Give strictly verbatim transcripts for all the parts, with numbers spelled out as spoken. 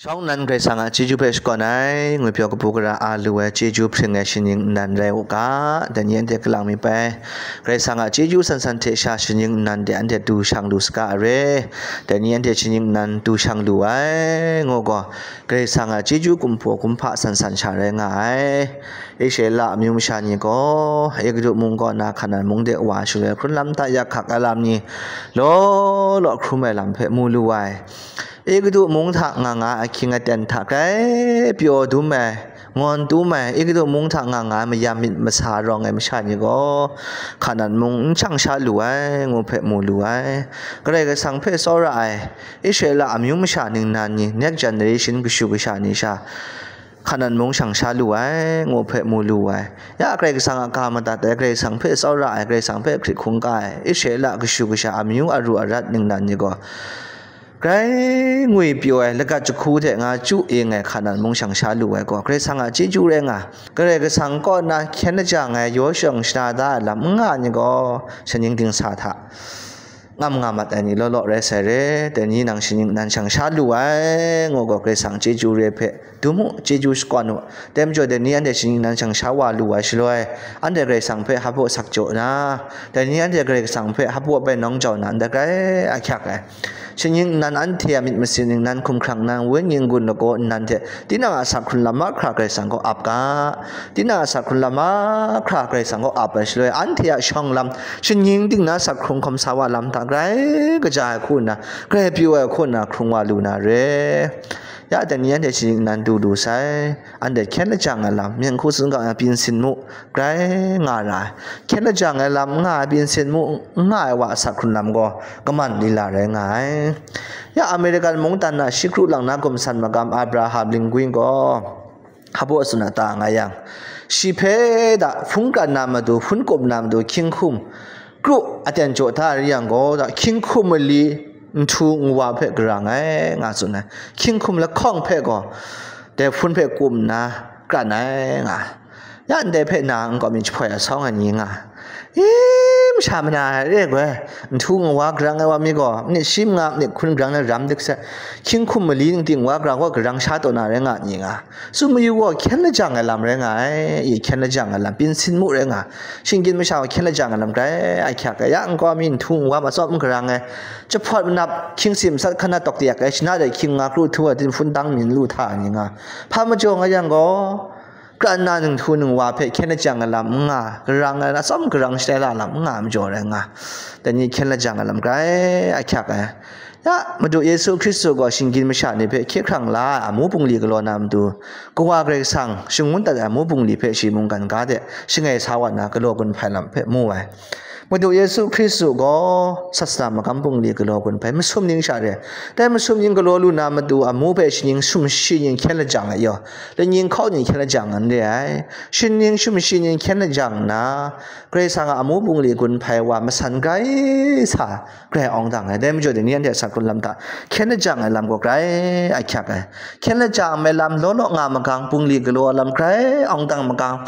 Shawng nnan Karai Kasang a chyeju hpe shakawn ai, ngwipyaw kabu gara a lu ai chyeju hpring ai shaning nnan rai u ga, dai ni anhte kalang mi bai, Karai Kasang a chyeju san san hte sha shaning nnan de anhte du shang lu saga are, dai ni anhte shaning nnan du shang lu ai, ngu gaw, Karai Kasang a chyeju kumhpaw kumhpa san san sha rai nga ai. Israela amyu masha ni gaw, Egutu mung kaw na Hkanan mung de wa shaloi hkrun lam hta yak hkak ai lam ni law law hkrum ai lam hpe mu lu ai. Egutu mung hta nga nga ai ahkying aten hta grai pyaw dum ai, ngawn dum ai, Egutu mung hta nga nga ai mayam myit masa rawng ai masha ni gaw, Hkanan mung n shang sha lu ai, ngu hpe mu lu ai. Karai Kasang hpe tsawra ai, Israela amyu masha ningnan ni, next generation kashu kasha ni sha, Hkanan mung shang sha lu ai, ngu hpe mu lu ai. Ya Karai Kasang a ga madat ai, Karai Kasang hpe tsawra ai, Karai Kasang hpe hkrit hkungga ai, Israela kashu kasha amyu aru arat ningnan ni gaw, grai ngwi pyaw ai, lagat jahku hte nga chyu ing ai Hkanan mung shang sha lu ai gaw, Karai Kasang a chyeju rai nga, Karai Kasang kaw na hkyen lajang ai yaw shawng shana da ai lam n nga ai ni gaw, shaning dingsa hta ngam nga mat ai ni law law rai sai re, dai ni nang shaning nnan shang sha lu ai, ngu gaw Karai Kasang chyeju re hpe dum u, chyeju shakawn u, dai majaw dai ni anhte shaning nnan shang sha wa lu ai shaloi, anhte Karai Kasang hpe hpaw sak jaw na, dai ni anhte Karai Kasang hpe hpaw bai nawng jau na, ndai grai ahkyak ai. Shaning nnan anhte a myit masin ningnan hkumhkrang nnan wenyi n-gun lagaw nnan hte, tinang a asak hkrun lam mahkra Karai Kasang kaw ap ga. Tinang a asak hkrun lam mahkra Karai Kasang kaw ap ai shaloi, anhte a shawng lam, shaning ding na asak hkrung hkawm sa wa lam hta grai kaja ai hku nna, grai pyaw ai hku nna hkrung wa lu na re. Ya dai ni anhte shaning nnan du lu sai, anhte hkyen lajang ai lam, myen hku zingkang ai byin sin mu, grai nga ra ai. Hkyen lajang ai lam n nga ai, byin sin mu n nga ai wa asak hkrun lam gaw, kaman lila rai nga ai. Ya American mungdan na shi kru lang na gumsan magam Abraham Lincoln gaw, hpaw tsun na ta nga yang, shi hpe da hpung kran na matu, hpun kup na matu, hkying hkum kru aten jaw da ai rai yang gaw, da hkying hkum mali nhtu nwa hpe garang ai, nga tsun ai. Hkying hkum lahkawng hpe gaw, dai hpun hpe kum nna kran ai, nga. Ya ndai hpe na nkau mi jahpoi asawng ai ni nga, i, masha mana ai re ai goi, nhtu nwa garang ai wa mi gaw, manit shi manga manit hkun garang na ram dik sai, hkying hkum mali ningting wa garang gaw garang sha taw na rai nga ni nga. Tsun mayu gaw hkyen lajang ai lam rai nga ai, i hkyen lajang ai lam, byin sin mu rai nga, shinggyim masha gaw hkyen lajang ai lam grai ahkyak ai, ya nkau mi nhtu nwa atsawm garang ai, jahpawt manap hkying sim sat hkan na tawk yak ai, shana de hkying nga kru htu ai, dinghpun dang mi n lu hta ai ni nga, hpa majaw nga yang gaw, kran na nhtu nwa hpe hkyen lajang ai lam n nga, garang ai, atsawm garang shatai la lam n nga ai majaw rai nga, dai ni hkyen lajang ai lam grai ahkyak ai. Ya, Madu Yesu Hkristu gaw shinggyim masha ni hpe hkye hkrang la ai amu bungli galaw na matu, Kawa Karai Kasang shangun dat ai amu bungli hpe shi mungkan ga de shangai sa wa nna galaw gun hpai lam hpe mu ai. Madu Yesu Hkristu gaw sasana magam bungli galaw gun hpai, masum ning sha re. Dai masum ning galaw lu na matu amu hpe shaning sumshi ning hkyen lajang ai yaw, lanying hkau ning hkyen lajang n re ai. Shaning sumshi ning hkyen lajang nna, Karai Kasang a amu bungli gun hpai wa masan grai sa, grai awng dang ai. Dai majaw dai ni anhte asak hkrun lam hta hkyen lajang ai lam gaw grai ahkyak ai. Hkyen lajang ai lam law law nga magang, bungli galaw ai lam grai awng dang magang,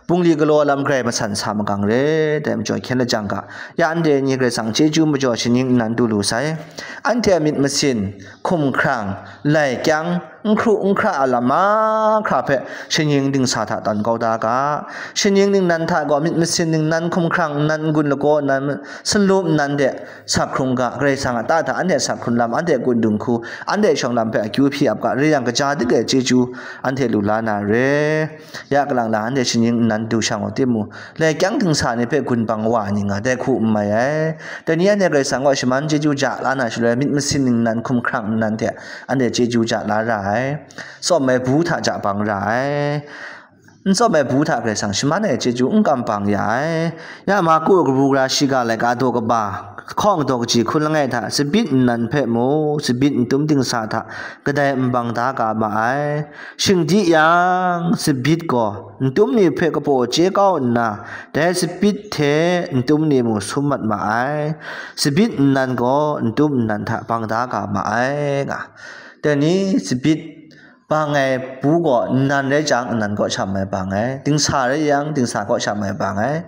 bungli galaw ai lam grai masan sa magang re. Dai majaw hkyen lajang ga, ya ndai ni Karai Kasang chyeju majaw shaning nnan du lu sai. Anhte a myit masin, hkumhkrang, lai kyang, n hkru n hkra a lam mahkra hpe shaning dingsa hta tawn kau da ga. Shaning ningnan hta gaw myit masin ningnan, hkumhkrang nnan, n-gun lagaw nnan, sanlum nnan de sak hkrung ga, Karai Kasang a ta hta anhte sak hkrun lam, anhte a kundung hku, anhte shawng lam hpe akyu hpyi ap ga, re yang kaja dik ai chyeju anhte lu la na re. Ya kalang lang anhte shaning nnan du shang u timung, lai kyang dingsa ni hpe gun bang wa ai ni nga dai hku n mai ai. Dai ni anhte Karai Kasang kaw shaman chyeju ja la na shaloi, myit masin ningnan, hkumhkrang nnan hte anhte chyeju ja la ra ai. Tsawm ai bu hta ja bang ra ai. N tsawm ai bu hta Karai Kasang shaman ai chyeju n kam bang ya ai. Ya Marku kabu gara shiga laika daw kaba, hkawng daw kaji hkun langai hta, tsabit nnan hpe mung, tsabit n tum dingsa hta kadai n bang da ga ma ai. Shing di yang, tsabit gaw n tum ni hpe kapaw chye kau nna, dai tsabit hte n tum ni mung sum mat ma ai. Tsabit nnan gaw n tum nnan hta bang da ga ma ai, nga. Dai ni tsabit bang ai bu gaw nnan rai jang, nnan kaw sha mai bang ai. Dingsa rai yang, dingsa kaw sha mai bang ai.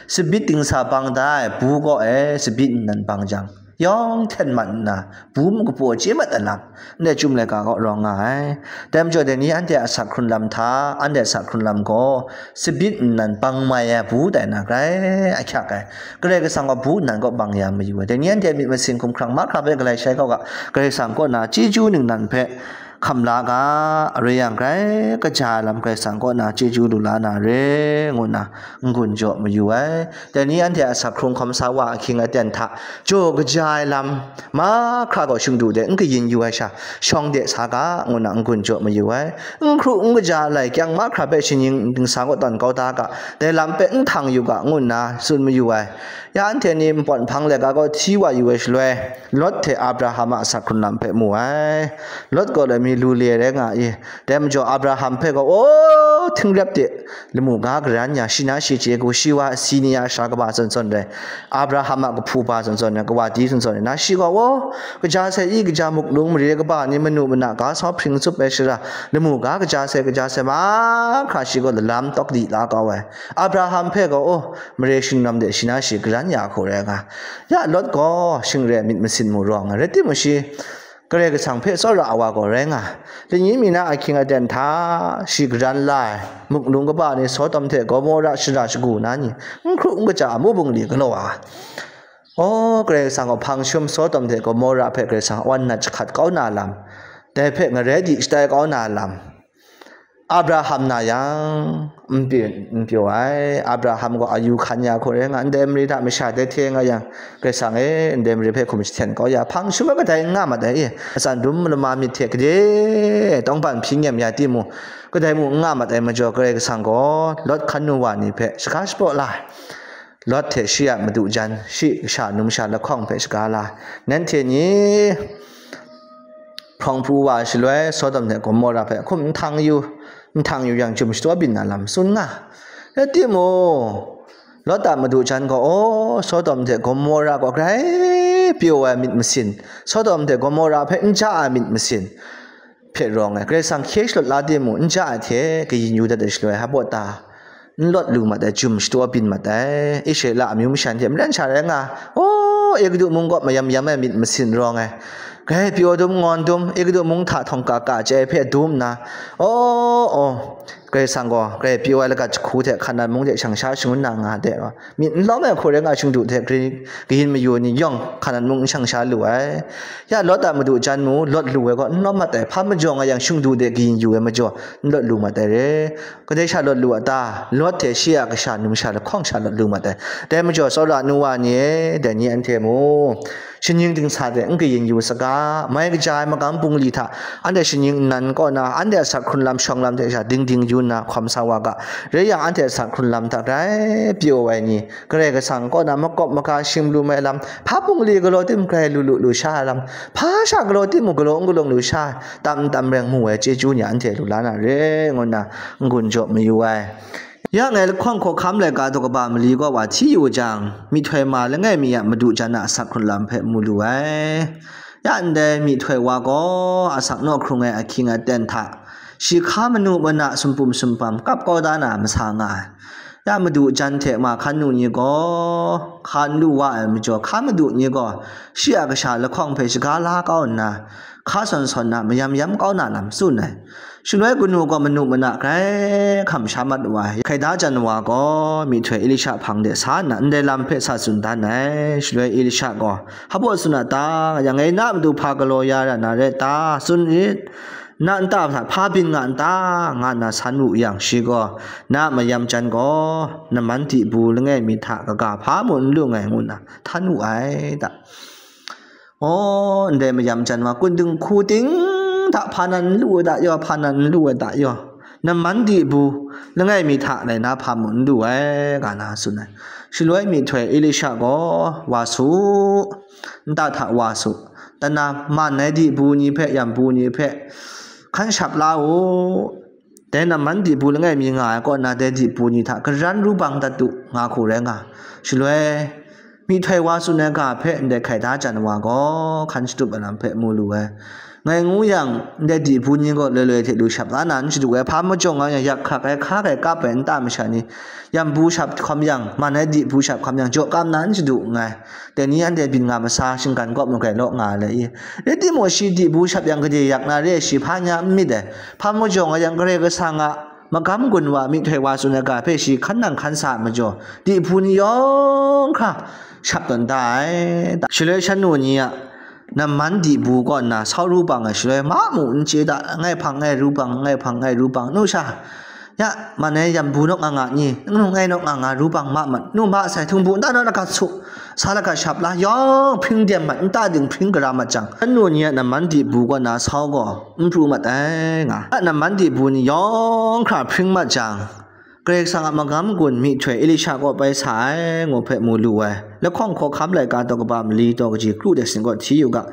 Tsabit dingsa bang da ai bu kaw e tsabit nnan bang jang, yawng hten mat nna, bu makapaw chye mat ai lam, ndai chyum laika kaw rawng nga ai. Dai majaw, dai ni anhte a asak hkrun lam hta, anhte a asak hkrun lam gaw, tsabyin nnan bang mai ai bu tai na grai ahkyak ai. Karai Kasang gaw bu nnan kaw bang ya mayu ai. Dai ni anhte myit masin hkumhkrang mahkra hpe galai shai kau ga, Karai Kasang kaw na chyeju ningnan hpe hkam la ga, arai yang grai kaja ai lam Karai Kasang kaw na chyeju lu la na re, ngu nna n-gun jaw mayu ai. Dai ni anhte a asak hkrung hkawm sa wa ahkying aten hta, jaw kaja ai lam mahkra gaw shingdu de n kayin yu ai sha, shawng de sa ga, ngu nna n-gun jaw mayu ai. N hkru n kaja ai lai kyang mahkra hpe shaning dingsa kaw tawn kau da ga, dai lam hpe n htang yu ga, ngu nna tsun mayu ai. Ya anhte ni npawt nhpang laika kaw hti wa yu ai shaloi, Lot hte Abraham a asak hkrun lam hpe mu ai. Lot gaw lami lu le rai nga i. Dai majaw Abraham hpe gaw, aw, htingrep de, lamu ga garan ya, shi na shi chye hku, shi wa si ni a sara kaba zawn zawn rai, Abraham a kahpu ba zawn zawn rai, kawati zawn zawn rai, na shi gaw, aw, kaja sai i, kaja muk lung mare kaba ni manu mana ga sau hpring tsup ai shara, lamu ga kaja sai, kaja sai mahkra shi gaw lalam tawk di la kau ai. Abraham hpe gaw, aw, mare shingnuam de shi na shi garan ya hku rai nga. Ya Lot gaw shing re ai myit masin mu rawng ai, rai timung shi Karai Kasang hpe tsawra ai wa gaw rai nga. Lani mi na ahkying aten hta shi garan la ai, muk lung kaba ni Sodom hte Gomora shara shagu na ni, n hkru n kaja a mu bungli galaw ai. Aw, Karai Kasang gaw hpang shum Sodom hte Gomora hpe Karai Kasang awan nat jahkrat kau na lam, dai hpe ngarai di shatai kau na lam, Abraham na yang, n pyi, n pyaw ai. Abraham gaw ayu hkan ya hku rai nga, ndai mare hta masha dai hte nga yang, Karai Kasang e, ndai mare hpe hkum jahten kau ya, hpang shum ai kadai n nga mat ai, e, matsan dum malama myit hte gade tawngban hpyi nyem ya timung, kadai mung n nga mat ai majaw, Karai Kasang gaw Lot hkan nu wa ni hpe shaga shapraw la ai. Lot hte shi a madu jan, shi kasha numsha lahkawng hpe shaga la ai. Nanhte ni hprawng hpu wa ai shaloi, Sodom hte Gomora hpe hkum n htang yu, n htang yu yang, jum shadaw byin na lam tsun nga. Rai timung, Lot a madu jan gaw, aw, Sodom hte Gomora gaw grai pyaw ai myit masin, Sodom hte Gomora hpe n ja ai myit masin hpe rawng ai. Karai Kasang hkye shalawt la timung, n ja ai hte kayin yu dat ai shaloi, hpa ta n lawt lu mat ai, jum shadaw byin mat ai. Israela amyu masha hte maren sha rai nga, aw, Egutu mung gaw mayam yam ai myit masin rawng ai. Grai pyaw dum ngawn dum, Egutu mung hta htawng ka ka chye ai hpe dum nna, aw, aw, Karai Kasang gaw grai pyaw ai lagat jahku hte Hkanan mung de shang sha shangun na nga de, myit n lawm ai hku rai nga, shingdu hte grai kayin mayu ni yawng Hkanan mung n shang sha lu ai. Ya Lot a madu jan mu, Lot lu ai gaw n lawm mat ai, hpa majaw nga yang shingdu de kayin yu ai majaw, n lawt lu mat ai re. Kadai sha lawt lu a ta? Lot hte shi a kasha numsha lahkawng sha lawt lu mat ai. Dai majaw, tsawra nu wa ni e, dai ni anhte mu, shaning dingsa de n kayin yu saga, mai kaja ai magam bungli hta, anhte shaning nnan kaw na, anhte a asak hkrun lam shawng lam hte sha ding ding yu nna hkawm sa wa ga, rai yang, anhte a asak hkrun lam hta grai pyaw ai ni, Karai Kasang kaw na makawp maga shim lu mai lam, hpa bungli galaw tim grai lu lu lu sha ai lam, hpa sha galaw tim mung galaw n galawng lu sha ai, tam tam reng mu ai chyeju ni anhte lu la na re, ngu nna n-gun jaw mayu ai. Ya ngai lahkawng hkawhkam laika daw kaba mali kaw wa hti yu jang, myihtoi ma langai mi a madu jan a asak hkrun lam hpe mu lu ai. Ya ndai myihtoi wa gaw asak naw hkrung ai ahkying aten hta, shi hka manu mana sumpum sumpam kap kau da na masa nga ai. Ya madu jan hte ma hkan nu ni gaw hka n lu wa ai majaw, hka madu ni gaw shi a kasha lahkawng hpe shaga la kau nna, hka sawn sawn na mayam yam kau na lam tsun ai. Shaloi kanu gaw manu mana grai hkam sha mat wa ai. Hkaida jan wa gaw myihtoi Elisha hpang de sa nna, ndai lam hpe sa tsun dan ai. Shaloi Elisha gaw, hpa baw tsun a ta? Yang e na matu hpa galaw ya ra na rai ta? Tsun rit. Na nta hta hpa byin nga n ta? Nga nna san wu yang, shi gaw, na a mayam jan gaw, naman dibu langai mi hta kaga hpa mung n lung ai, ngu nna htan wu ai ta. Aw, ndai mayam jan wa, kun dinghku ting hta hpa nan n lu ai ta yaw, hpa nan n lu ai ta yaw, naman dibu langai mi hta lai na hpa mung n lu ai, ga na tsun ai. Shaloi myihtoi Elisha gaw, wa su, nta hta wa su, tana man ai dibu ni hpe, yambu ni hpe hkan shap la u. Dai naman dibu langai mi nga ai kaw na, dai dibu ni hta karan ru bang dat u, nga hku rai nga. Shaloi, myihtoi wa tsun ai ga hpe ndai hkaida jan wa gaw hkan shatup ai lam hpe mu lu ai. Ngai ngu yang, ndai dibu ni gaw loi loi hte lu shap la na n shadu ai, hpa majaw nga yang, yak hkak ai, hka gai kap ai nta masha ni, yambu shap hkawm yang, man ai dibu shap hkawm yang, jaw kam na n shadu nngai. Dai ni anhte byin nga masa shinggan kaw magrai law nga ai le i? Rai timung, shi dibu shap yang, gade yak na re ai, shi hpa nya n myit ai, hpa majaw nga yang, Karai Kasang a magam gun wa, myihtoi wa tsun ai ga hpe shi hkan nang hkan sa ai majaw, dibu ni yawng hkra shap tawn da ai. Shaloi shan nu ni a namman dibu kaw nna sau ru bang ai shaloi, ma mu n chye da, ngai hpang ngai ru bang, ngai hpang ngai ru bang, nu sha, ya, man ai yambu naw nga nga ni, nnu ngai naw nga nga ru bang ma mat, nu ma sai, htingbu nta naw laga su, sa laga shap la, yawng hpring dem mat, nta ding hpring gara mat jang, shan nu ni a namman dibu kaw nna sau gaw n pru mat ai nga. A namman dibu ni yawng hkra hpring mat jang, Karai Kasang a magam gun myihtoi Elisha kaw bai sa ai, ngu hpe mu lu ai. Lahkawng hkawhkam laika daw kaba mali daw kaji kru de sin kaw hti yu ga,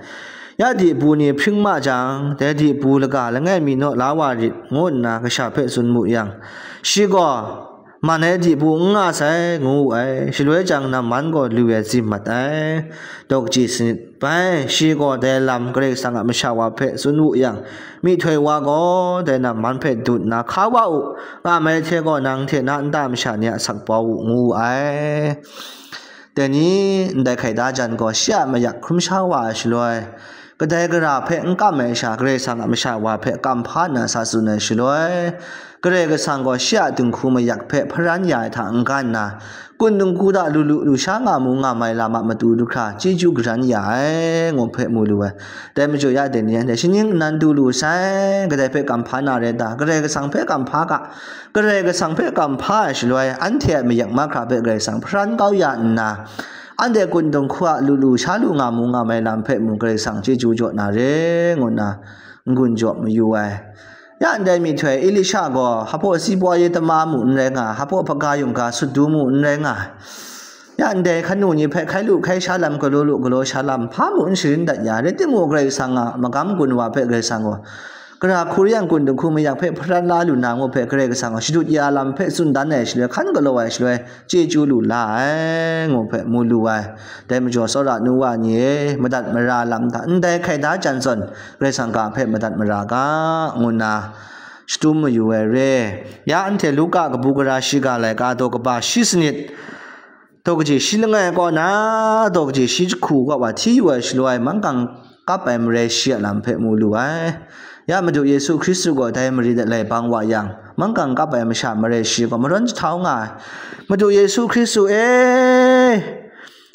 ya dibu ni hpring ma jang, dai dibu laga langai mi naw la wa rit, ngu nna kasha hpe tsun mu yang, shi gaw, man ai dibu n nga sai, ngu wu ai. Shaloi jang namman gaw lu ai zim mat ai. Daw kaji sanit bai, shi gaw dai lam Karai Kasang a masha wa hpe tsun wu yang, myihtoi wa gaw dai namman hpe dut nna, hka wa u, nga mai hte gaw nang hte na nta masha ni a sakbau u, ngu wu ai. Dai ni ndai hkai da jan gaw shi a mayak hkrum sha wa ai shaloi, kadai gara hpe n kam ai sha, Karai Kasang a masha wa hpe kam hpa nna sa tsun ai shaloi, Karai Kasang gaw shi a dinghku mayak hpe hparan ya ai hta n-ga nna, kun dinghku hta lu lu lu sha nga mu nga mai lam a matu du hkra chyeju garan ya ai, ngu hpe mu lu ai. Dai majaw ya dai ni anhte shaning nnan du lu sai, kadai hpe kam hpa na rai ta? Karai Kasang hpe kam hpa ga, Karai Kasang hpe kam hpa ai shaloi, anhte a mayak mahkra hpe Karai Kasang hparan kau ya nna, anhte kun dinghku a lu lu sha lu nga mu nga mai lam hpe mung Karai Kasang chyeju jaw na re, ngu nna n-gun jaw mayu ai. Ya ndai myihtoi Elisha gaw hpaw si baw ye tama mu n rai nga, hpaw hpaga yungga sut du mu n rai nga, ya ndai hkan nu ni hpe hkai lu hkai sha lam, galaw lu galaw sha lam, hpa mu n sharin dat ya, rai timung, Karai Kasang a magam gun wa hpe Karai Kasang gaw, gara hku rai yang, kun dinghku mayak hpe hparan la lu na ngu hpe Karai Kasang gaw shadut ya lam hpe tsun dan ai shaloi, hkan galaw ai shaloi, chyeju lu la ai, ngu hpe mu lu ai. Dai majaw, tsawra nu wa ni e, madat mara lam hta ndai hkai da jan zawn, Karai Kasang ga hpe madat mara ga, ngu nna shadum mayu ai re. Ya anhte Luka kabu gara shiga laika daw kaba shi sanit, daw kaji shi langai kaw na, daw kaji shi jahku kaw wa hti yu ai shaloi, manggang kap ai marai shi a lam hpe mu lu ai. Ya Madu Yesu Hkristu gaw dai mare de lai bang wa yang, manggang kap ai masha marai shi gaw marawn jahtau nga ai. Madu Yesu Hkristu e,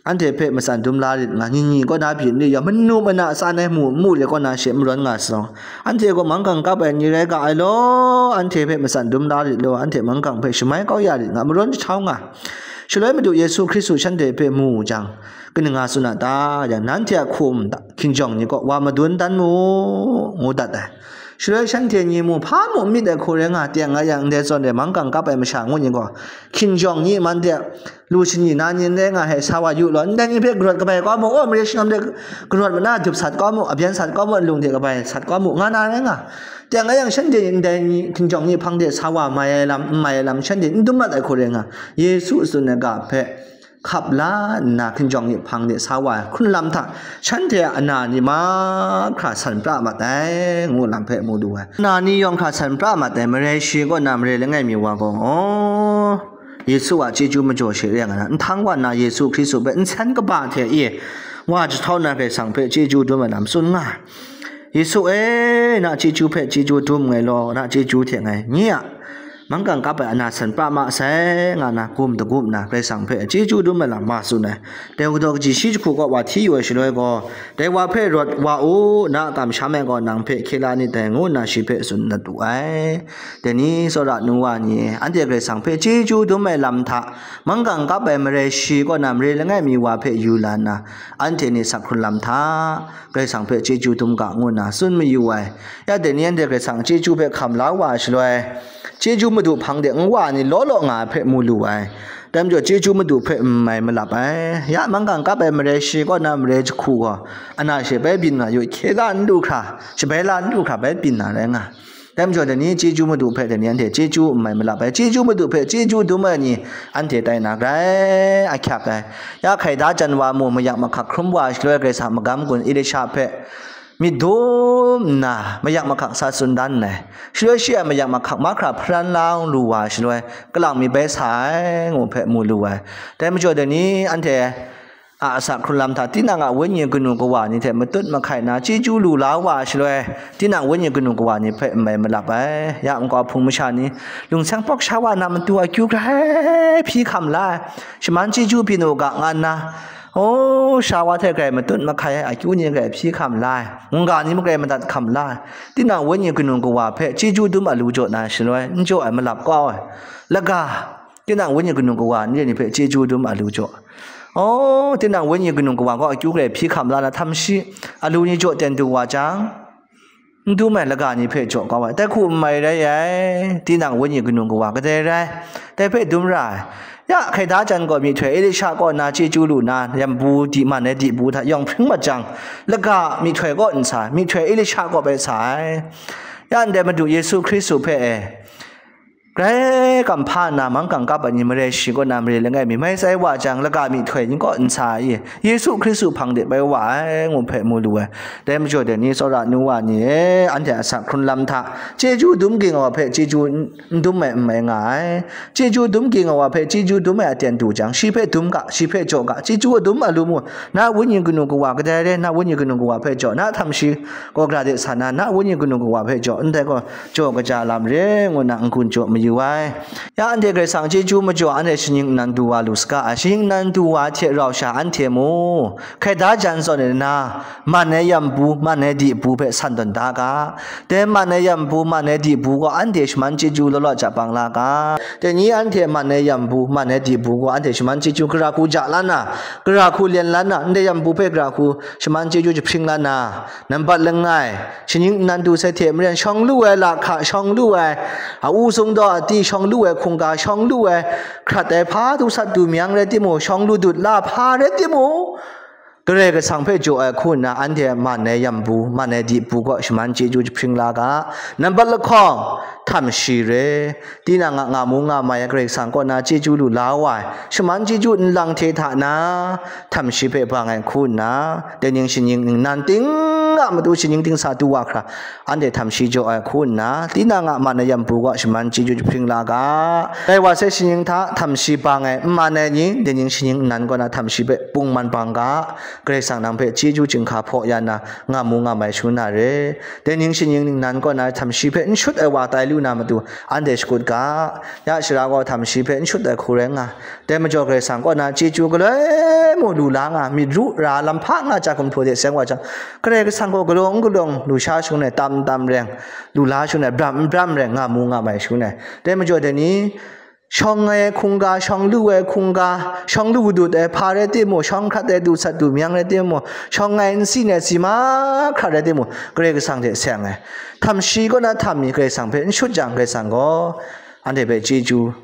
anhte hpe matsan dum la rit nga, ni ni kaw na byin rit yaw, manu mana tsan ai mu, mu le kaw na she marawn nga sa, anhte gaw manggang kap ai ni rai ga ai law, anhte hpe matsan dum la rit law, anhte manggang hpe shamai kau ya rit nga, marawn jahtau nga. Shaloi Madu Yesu Hkristu shanhte hpe mu jang, kaning nga tsun a ta? Yang, nanhte a hkum hta hkinjawng ni kaw wa madun dan mu, ngu dat ai. Shaloi shanhte ni mu, hpa mu n myit ai hku rai nga, teng a yang ndai zawn e manggang kap ai masha ngu ni gaw, hkinjawng ni man de, lu shani na ni n rai nga hte sa wa yu law, ndai ni hpe garawt kabai kau mu, aw, mare shanam de garawt mana dup sat kau mu, abyan sat kau mu, nlung de kabai sat kau mu, nga na rai nga. Teng a yang shanhte ni ndai ni hkinjawng ni hpang de sa wa mai ai lam, n mai ai lam, shanhte n dum mat ai hku rai nga, Yesu tsun ai ga hpe hkap la nna, hkinjawng ni hpang de sa wa ai hkrun lam hta, shanhte a ana ni mahkra san pra mat ai, ngu lam hpe mu lu ai. Ana ni yawng hkra san pra mat ai, marai shi kaw na marai langai mi wa gaw, aw, Yesu a chyeju majaw she re nga na, nhtang wa nna Yesu Hkristu hpe nsen kaba hte e wa jahtau na Karai Kasang hpe chyeju dum ai lam tsun nga ai. Yesu e, na chyeju hpe chyeju dum nngai law, na chyeju hte ngai nye a manggang kap ai ana san pra ma sai, nga na gum dagup nna Karai Kasang hpe chyeju dum ai lam ma tsun ai. Dai hku daw kaji shi jahku kaw wa hti yu ai shaloi gaw, dai wa hpe rawt wa u, na a kamsham ai gaw nang hpe hkye la nit dai, ngu nna shi hpe tsun dat wu ai. Dai ni tsawra nu wa ni, anhte Karai Kasang hpe chyeju dum ai lam hta, manggang kap ai marai shi kaw na marai langai mi wa hpe yu la nna, anhte ni sak hkrun lam hta, Karai Kasang hpe chyeju dum ga, ngu nna tsun mayu ai. Ya dai ni anhte Karai Kasang chyeju hpe hkam la wa ai shaloi, chyeju madu hpang de n wa ai ni law law nga ai hpe mu lu ai. Dai majaw, chyeju madu hpe n mai malap ai. Ya manggang kap ai marai shi kaw na marai jahku gaw, ana she bai byin nga yu, hkye la n lu hkra, shabai la n lu hkra bai byin na rai nga. Dai majaw, dai ni chyeju madu hpe dai ni anhte chyeju n mai malap ai. Chyeju madu hpe chyeju dum ai ni anhte tai na grai ahkyak ai. Ya hkai da jan wa mu, mayak mahkak hkrum wa ai shaloi, Karai Kasang magam gun Elisha hpe myit dum nna mayak mahkak sa tsun dan ai. Shaloi shi a mayak mahkak mahkra hparan lang lu wa shaloi, kalang mi bai sa ai, ngu hpe mu lu ai. Dai majaw dai ni anhte a asak hkrun lam hta tinang a wenyi kanu kawa ni hte matut mahkai na chyeju lu la wa shaloi, tinang wenyi kanu kawa ni hpe n mai malap ai. Ya nkau hpung masha ni, lungseng pawk sha wa na matu akyu grai hpyi hkam la ai, shaman chyeju byin u ga nga nna, o, sha wa hte grai matut mahkai ai akyu ni grai hpyi hkam la ai, mungga ni mung grai madat hkam la ai. Tinang wenyi kanu kawa hpe chyeju dum a lu jaw na shaloi, n jaw ai malap kau ai. Laga, tinang wenyi kanu kawa ni ni hpe chyeju dum a lu jaw. O, tinang wenyi kanu kawa gaw akyu grai hpyi hkam la na htam shi, a lu ni jaw ten du wa jang, n dum ai laga ni hpe jaw kau ai. Dai hku n mai rai ai, tinang wenyi kanu kawa kadai rai, dai hpe dum ra ai. Ya, hkaida jan gaw myihtoi Elisha kaw na chyeju lu na, yambu di man ai dibu hta yawng hpring mat jang, laga myihtoi kaw n sa, myihtoi Elisha kaw bai sa ai. Ya ndai Madu Yesu Hkristu hpe e, grai kamhpa nna manggang kap ai ni marai shi kaw na mare langai mi mai tsai wa jang, laga myihtoi ni kaw n sa ai, Yesu Hkristu hpang de bai wa ai, ngu hpe mu lu ai. Dai majaw dai ni, tsawra nu wa ni e, anhte a asak hkrun lam hta chyeju dum ging ai wa hpe chyeju n dum ai n mai nga ai. Chyeju dum ging ai wa hpe chyeju dum ai aten du jang, shi hpe dum ga, shi hpe jaw ga, chyeju a dum a lu mu, na wenyi kanu kawa kadai re, na wenyi kanu kawa hpe jaw, na htam shi kaw gara de sa na, na wenyi kanu kawa hpe jaw, ndai gaw jaw kaja lam re, ngu na n-gun jaw mayu ai. Ya anhte Karai Kasang chyeju majaw anhte shaning nnan du wa lu saga ai, shaning nnan du wa hte rau sha anhte mu, hkaida jan zawn ai na, man ai yambu, man ai dibu hpe san tawn da ga. Dai man ai yambu, man ai dibu gaw anhte shaman chyeju law law ja bang la ga. Dai ni anhte man ai yambu, man ai dibu gaw anhte shaman chyeju gara hku ja la na, gara hku len la na, ndai yambu hpe gara hku shaman chyeju jahpring la na, nambat langai, shaning nnan du sai hte maren shawng lu ai lahka, shawng lu ai, a u sung daw a ti shawng lu ai hkungga, shawng lu ai hkrat ai hpa du sat du myang rai timung, shawng lu dut la hpa rai timung, Karai Kasang hpe jaw ai hku nna anhte man ai yambu, man ai dibu gaw shaman chyeju jahpring la ga. Nambat lahkawng, htam shi re, tinang a nga mu nga mai ai Karai Kasang kaw na chyeju lu la wa ai, shaman chyeju nlang hte hta na, htam shi hpe bang ai hku nna, dai ning shaning ningnan ting a matu shaning ting sa du wa hkra, anhte htam shi jaw ai hku nna, tinang a man ai yambu gaw shaman chyeju jahpring la ga. Dai wa sai shaning hta htam shi bang ai, n man ai ni, dai ning shaning nnan kaw na htam shi hpe pungman bang ga. Karai Kasang nang hpe chyeju chyinghka hpaw ya na, nga mu nga mai shangun na re. Dai ning shaning ningnan kaw na htam shi hpe n shut ai wa tai lu na matu, anhte shakut ga. Ya shara gaw htam shi hpe n shut ai hku rai nga. Dai majaw Karai Kasang kaw na chyeju galoi mu lu la nga, myit ru ra lam hpa nga ja gumhpraw de seng wa jang, Karai Kasang gaw galawng galawng lu sha shangun ai, tam tam reng, lu la shangun ai, bram n bram reng, nga mu nga mai shangun ai. Dai majaw dai ni, shawng ai hkungga, shawng lu ai hkungga, shawng lu dut ai hpa rai timung, shawng hkrat ai du sat du myang rai timung, shawng ai n si ai si mahkra rai timung, Karai Kasang hte seng ai. Htam shi kaw na htam mi Karai Kasang hpe n shut jang, Karai Kasang gaw anhte hpe chyeju,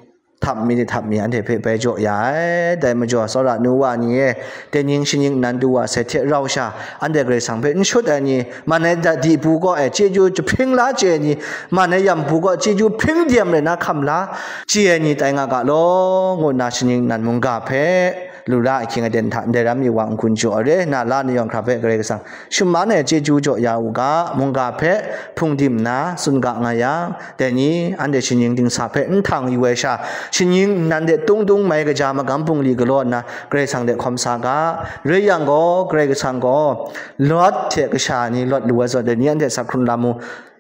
htam mi ni htam mi anhte hpe bai jaw ya ai. Dai majaw, tsawra nu wa ni e, dai ning shaning nnan du wa sai hte rau sha, anhte Karai Kasang hpe n shut ai ni, man ai da di bu kaw e chyeju jahpring la chye ai ni, man ai yam bu kaw chyeju hpring diyem rai na hkam la chye ai ni tai nga ga law, ngu nna shaning nnan mungga hpe lu la ahkying aten hta ndai ram mi wa n-gun jaw ai re, na la ni yawng hkra hpe Karai Kasang shaman ai chyeju jaw ya u ga, mungga hpe hpung dim nna tsun ga nga yang, dai ni anhte shaning dingsa hpe n htang yu ai sha, shaning nnan de tung tung mai kaja magam bungli galaw nna Karai Kasang de hkawm sa ga. Rai yang gaw, Karai Kasang gaw Lawt hte kasha ni lawt lu ai zawn, dai ni anhte asak hkrun lam u,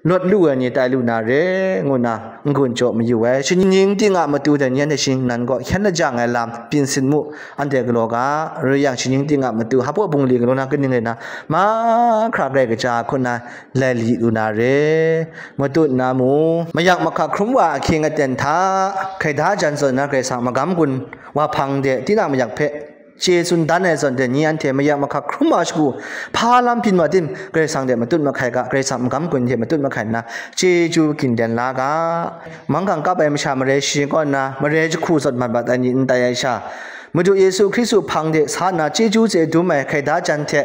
lawt lu ai ni tai lu na re, ngu nna n-gun jaw mayu ai. Shaning ting a matu dai ni anhte shaning nnan gaw hkyen lajang ai lam byin sin mu, anhte galaw ga. Rai yang, shaning ting a matu hpaw bungli galaw na kaning rai na, mahkra grai kaja hku nna lai li lu na re. Matut na mu, mayak mahkak hkrum wa ahkying aten hta, hkrai da jan zawn na Karai Kasang magam gun wa hpang de tinang mayak hpe chye tsun dan ai zawn, dai ni anhte mayak mahkak hkrum wa shagu, hpa lam byin wa tim, Karai Kasang de matut mahkai ga, Karai Kasang magam gun hte matut mahkai nna, chyeju gindin la ga. Manggang kap ai masha marai shi kaw nna, marai jahku zawn mat mat ai ni n tai ai sha, Madu Yesu Hkristu hpang de sa nna, chyeju chye dum ai hkrai da jan hte,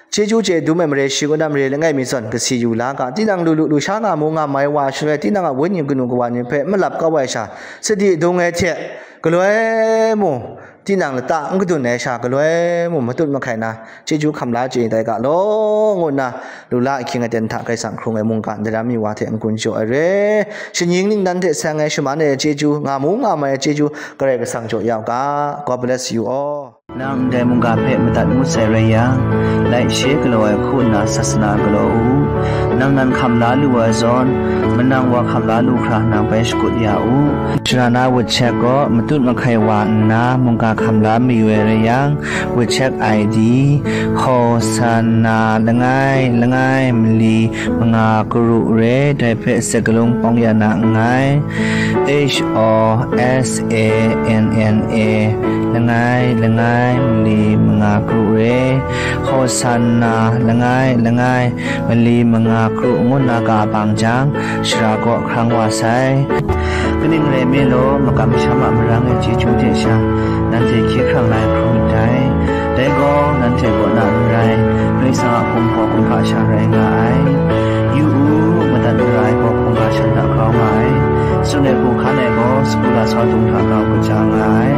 chyeju chye dum ai marai shi kaw na marai langai mi zawn kasi yu la ga. Tinang lu lu lu sha nga mu nga mai wa shaloi, tinang a wenyi kanu kawa ni hpe malap kau ai sha, sadi dung ai hte galoi mu, tinang lata n kadun ai sha galoi mung matut mahkai na, chyeju hkam la chye ai ga law, ngu nna, lu la ahkying aten hta Karai Kasang hkrung ai mungkan daram mi wa hte n-gun jaw ai re. Shanying ningnan hte seng ai shaman ai chyeju, nga mu nga mai ai chyeju, Karai Kasang jaw ya u ga. God bless you all. Nang ndai mungga hpe madat ngut sai rai yang, laishe galaw ai hku nna sasana galaw u. Nang nan hkam la lu ai zawn, manang wa hkam la lu hkra nang bai shakut ya u. Shara na wut shek gaw matut mahkai wa nna mungga hkam la mayu ai rai yang, wut shek I D, Hosanna langai langai mali manga karu re, dai hpe sakalung pawng ya na nngai. H O S A N N A, langai langai mali manga karu re, Hosanna langai langai mali manga karu ngu nna ga bang jang, shara kaw hkrang wa sai. Kaning rai nme law, makam masham a marang e chyeju hte sha, nanhte hkye hkrang la ai hkrum myit dai. Dai gaw, nanhte kaw na n rai, Karai Kasang a hpung hpaw hkungga sha rai nga ai. Yu u, madat mara ai gaw hkungga shan hta grau nga ai. Tsun ai hku hkan ai gaw, sagu lasau dung hta grau kaja nga ai.